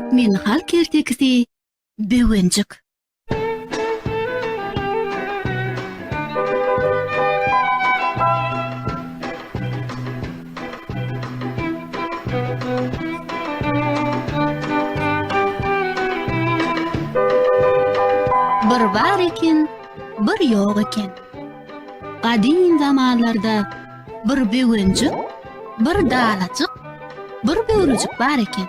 Türkmen halk ertekisi Böwenjik. Bir bar eken, bir ýok eken. Gadym zamanlarda bir böwenjik, bir dalajyk, bir böwrejik bar eken.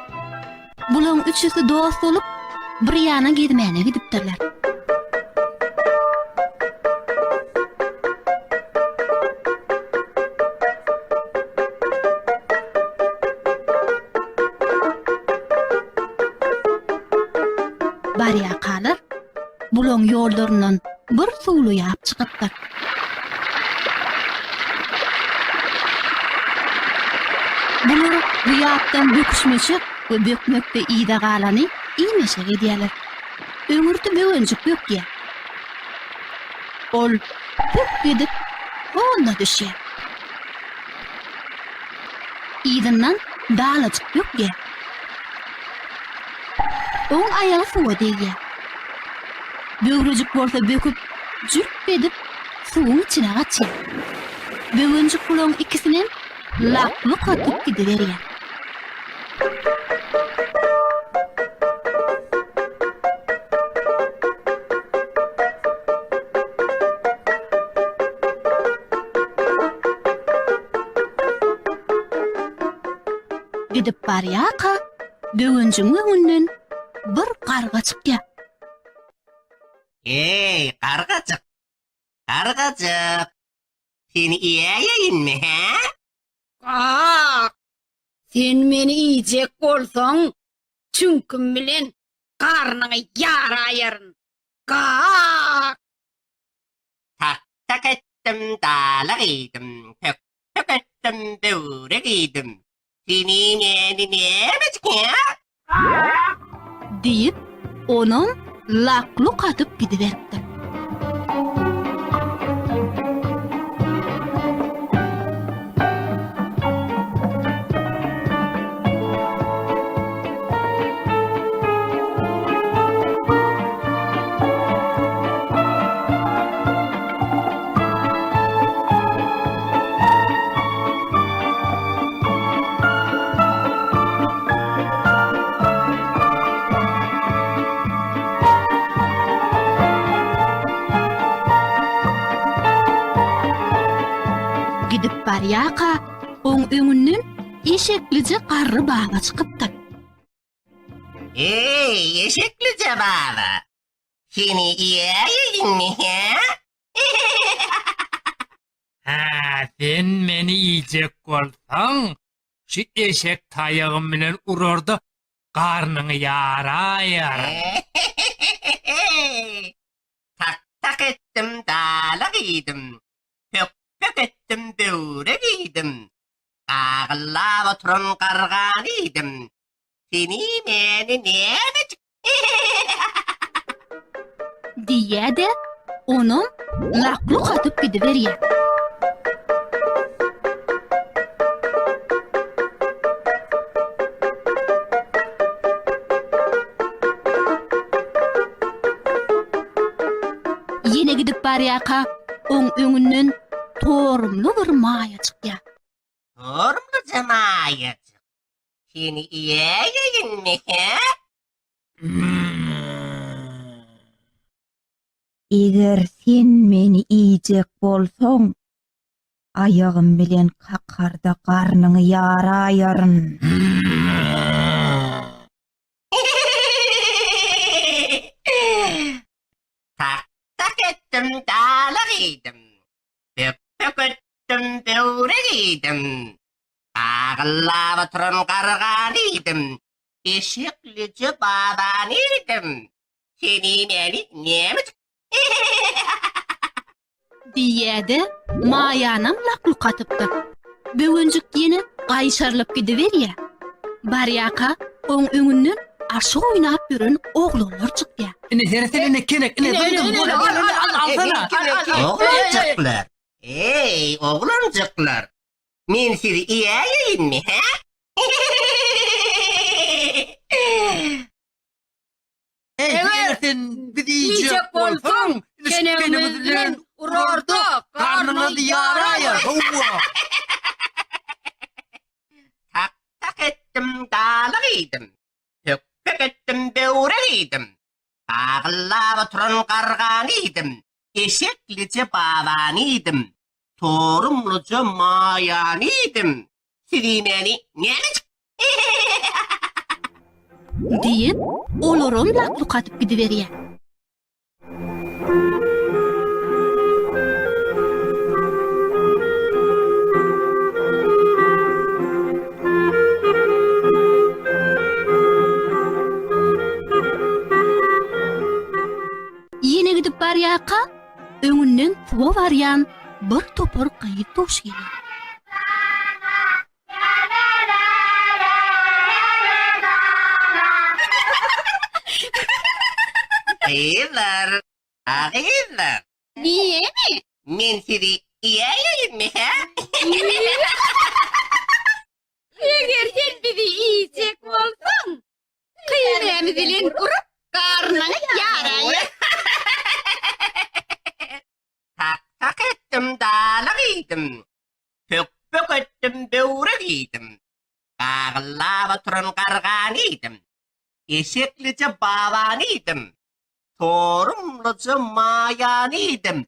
Bulaň üçüsi dost bolup, bir ýana gezmäne gidipdirler. Barýarkalar, bulaň ýollaryndan bir suwly ýap çykypdyr. Bular bu ýapdan böküşmeşek we bökmekde yza galany iýmeşek edýärler. Öňürti böwenjik bökýär. Ol pökk edip honda düşýär. Yzyndan dalajyk bökýär. Oň aýagy suwa degýär. Böwrejik bolsa böküp, jürp edip, suwuň içine gaçýar. Böwenjik bulaň ikisinem lak-luk atyp gidiberýär. Gidip barýarka, Böwenjigiň öňünden bir garga çykýar. Eý, gargajyk! Gargajyk! Seni iýäýeýinmi, hä? Gak! Sen meni iýjek bolsaň, çüňküm bilen garnyňy ýaraýaryn. Gak! Tak-tak etdim, dalak iýdim, pök-pök etdim, böwrek iýdim. Seni meni nämejik, hä? Diýip, onam lak-luk atyp gidiberipdir. Gidip barýarka, oň öňünden eşeklije garry baba çykypdyr. Eý, eşeklije baba! Seni iýäýeýinmi, hä? Hä, sen meni iýjek bolsaň, şu eşek taýagym bilen urar-da, garnyňy ýaraýaryn. Tak-tak etdim, dalak iýdim, pök-pök etdim, böwrek iýdim, gagyllap oturan gargany iýdim. Seni meni nämejik Diýýä-de, onam lak-luk atyp gidiberýär. Ýene gidip barýarka, oň öňünden torumly bir maýa çykýar. Torumlyja maýajyk, seni iýäýeýinmi, hä? Eger sen meni iýjek bolsaň, aýagym bilen kakar-da garnyňy ýaraýaryn. Tak-tak etdim, dalak iýdim. Pök-pök etdim, böwrek iýdim. Gagyllap oturan gargany iýdim. Eşeklije babany iýdim. Seni meni nämejik Diýýä-de, Maýanam lak-luk atypdyr. Böwenjik ýene gaýşarylyp gidiberýä. Barýaka, oň öňünden aşyk oýnap ýören oglanlar çykýa. Ine, seretsen, ine, kenek, ine, zyňdym, bol, al, al, alsana. Oglanjyklar, eý, oglanjyklar, men sizi iýäýeýinmi, hä? iýdim. Pök-pök etdim, böwrek iýdim. Gagyllap oturan gargany iýdim. Eşeklije babany iýdim. Torumlyja maýany iýdim. Siz iýmäni nämejik? Diýip, olaram lak-luk atyp gidiberýär. Ýene gidip barýarka, öňünden suwa barýan bir topar gyz duş gelýär. Gyzlar, a gyzlar. Niýemi? Men sizi iýäýeýinmi, hä? Eger sen bizi iýjek bolsaň, kyýmämiz bilen urup, garnyňy ýaraýar. Tak-tak etdim, dalak iýdim. Pök-pök etdim, böwrek iýdim. Gagyllap oturan gargany iýdim. Eşeklije babany iýdim. Torumlyja maýany iýdim.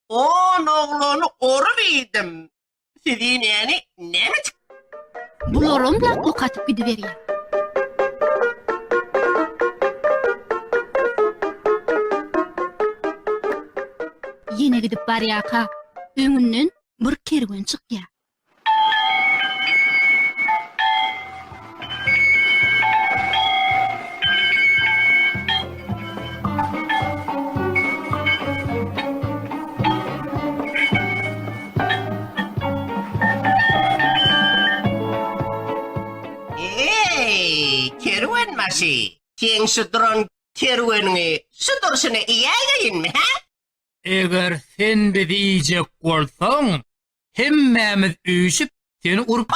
On oglany orup iýdim. Siz iýmäni nämejik? Bularam lak-luk atyp gidiberýär. Ýene gidip barýarka, öňünden bir kerwen çykýar. Eý, kerwenbaşy, seň şu duran kerweniňi şu durşuna iýäýeýinmi, hä? Eger sen bizi iýjek bolsaň, hemmämiz üýşüp seni urup.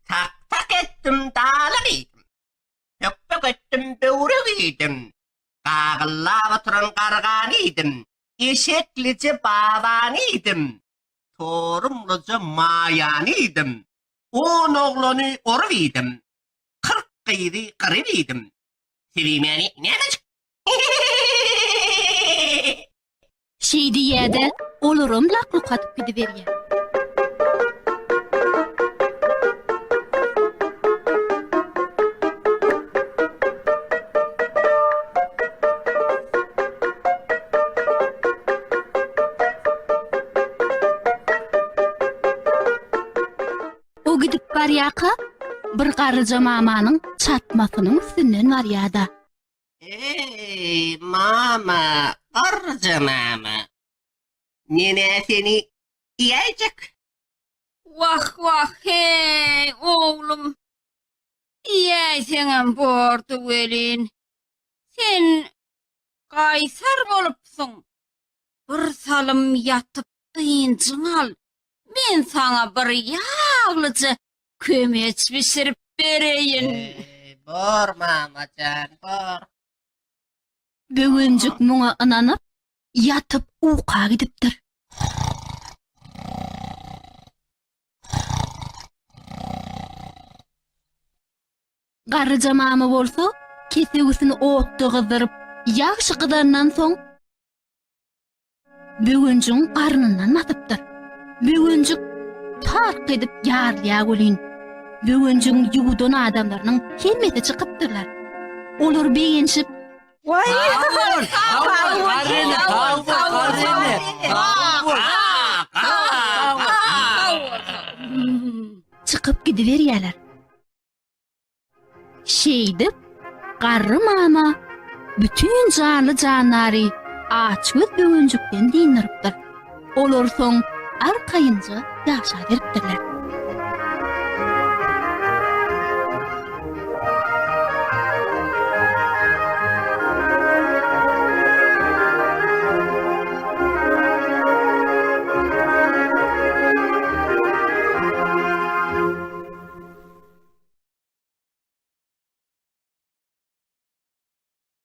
Tak-tak etdim, dalak iýdim. Pök-pök etdim, böwrek iýdim. Gagyllap oturan gargany iýdim. Eşeklije babany iýdim. Torumlyja maýany iýdim. On oglany orup iýdim. 40 gyzy gyryp iýdim. Siz iýmäni nämejik? Şeý diýýä-de, olaram lak-luk atyp gidiberýär. O gidip barýarka, bir garryja mamanyň çatmasynyň üstünden barýar-da. Eý, mama, garryja mama. Men-ä seni iýäýjek. Wah, wah, heý, oglum. Iýäýseňem bordy welin, sen gaýsar bolupsyň. Bir salym ýatyp dynjyňy al. Men saňa bir ýaglyja kömeç bişirip bereýin. Eý, bor mama jan, bor. Böwenjik muňa ynanyp, ýatyp uka gidipdir. Garryja mama bolsa kesewisini otda gyzdyryp, ýagşy gyzandan soň, Böwenjigiň garnyndan basypdyr. Böwenjik tark edip ýarylýar welin, Böwenjigiň ýuwudan adamlarynyň hemmesi çykypdyrlar. Olar begenişip, Waý! Sag bol, sag bol, garryny, sag bol, garryny, sag bol. Çykyp gidiberýärler. Şeýdip, garry mama bütin janly-jandary açgöz böwenjikden dyndyrypdyr. Olar soň arkaýynja ýaşaberipdirler.